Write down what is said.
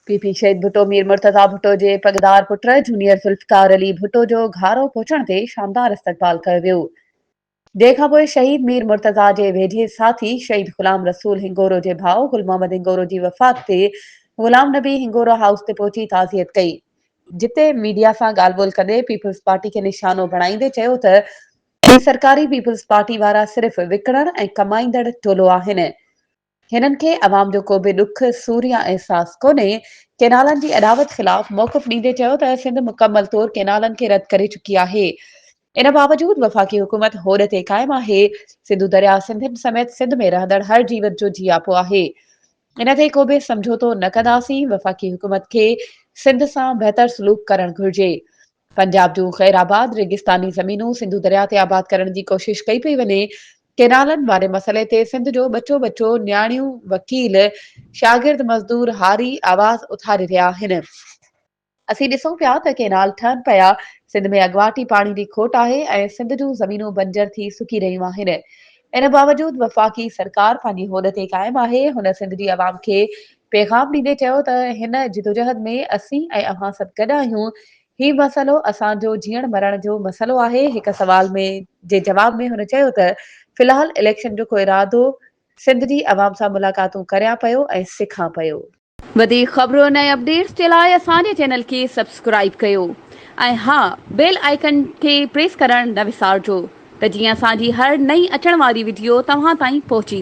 P P شهيد ڀٽو مير مرتضيٰ ڀٽو جي پڳدار پٽ جونيئر ذوالفقار علي ڀٽو جو گهارو پهچڻ تي شاندار استقبال ڪيو ويو. جنهن کان پوء شهيد مير مرتضيٰ جي ويجهي ساٿي شهيد غلام رسول هنگورو جي ڀاء گل محمد هنگورو جي وفات تي غلام نبي هنگورو هائوس تي پهچي تعزيت ڪئي. جتي ميڊيا سان ڳالهه ٻولهه ڪندي پيپلز پارٽي کي نشانو بڻائيندي چيو ته هي سرڪاري پيپلز پارٽي وارا صرف وڪڻڻ ۽ ڪمائيندڙ ٽولو آهن. هنن کي عوام جو ڪو به ڏک، سور يا احساس ڪونهي. ڪينالن جي اڏاوت خلاف موقف ڏيندي چيو ته سنڌ مڪمل طور ڪينالن کي رد ڪري چڪي آهي. ان باوجود وفاقي حڪومت هوڏ تي قائم آهي. سنڌو درياء سنڌين سميت سنڌ ۾ رهندڙ هر جيوت جو جياپو آهي. ان تي ڪو به سمجهوتو نه ڪنداسين. وفاقي حڪومت کي سنڌ سان بهتر سلوڪ ڪرڻ گهرجي. پنجاب جون غير آباد ريگستاني زمينون سنڌو درياء تي آباد ڪرڻ جي ڪوشش ڪئي پئي وڃي، ڪينالن واري مسئلي تي سنڌ جو ٻچو ٻچو، نياڻيون، وڪيل، شاگرد، مزدور، هاري آواز اٿاري رهيا آهن. اسين ڏسون پيا ته ڪينال ٺهن پيا، سنڌ ۾ اڳواٽ ئي پاڻي جي کوٽ آهي ۽ سنڌ جون زمينون بنجر ٿي سڪي رهيون آهن، ان باوجود وفاقي سرڪار پنهنجي هوڏ تي قائم آهي، هن سنڌ جي عوام کي پيغام ڏيندي چيو ته هن جدوجهد ۾ اسين ۽ اوهان سڀ گڏ آهيون، هي مسئلو اسان جو جيئڻ مرڻ جو مسئلو آهي، هڪ سوال ۾ جي جواب ۾ هن چيو ته في الحال اليڪشن جو ڪو ارادو سنڌ جي عوام سان ملاقاتون ڪريان پيو ۽ سکان پيو. وڌيڪ خبرن ۽ اپڊيٽس جي لاء اسان جي چينل کي سبسڪرائيب ڪيو ۽ ها بيل آئيڪن کي پريس ڪرڻ نه وسارجو ته جيئن اسان جي هر نئين اچڻ واري وڊيو توهان تائين پهچي.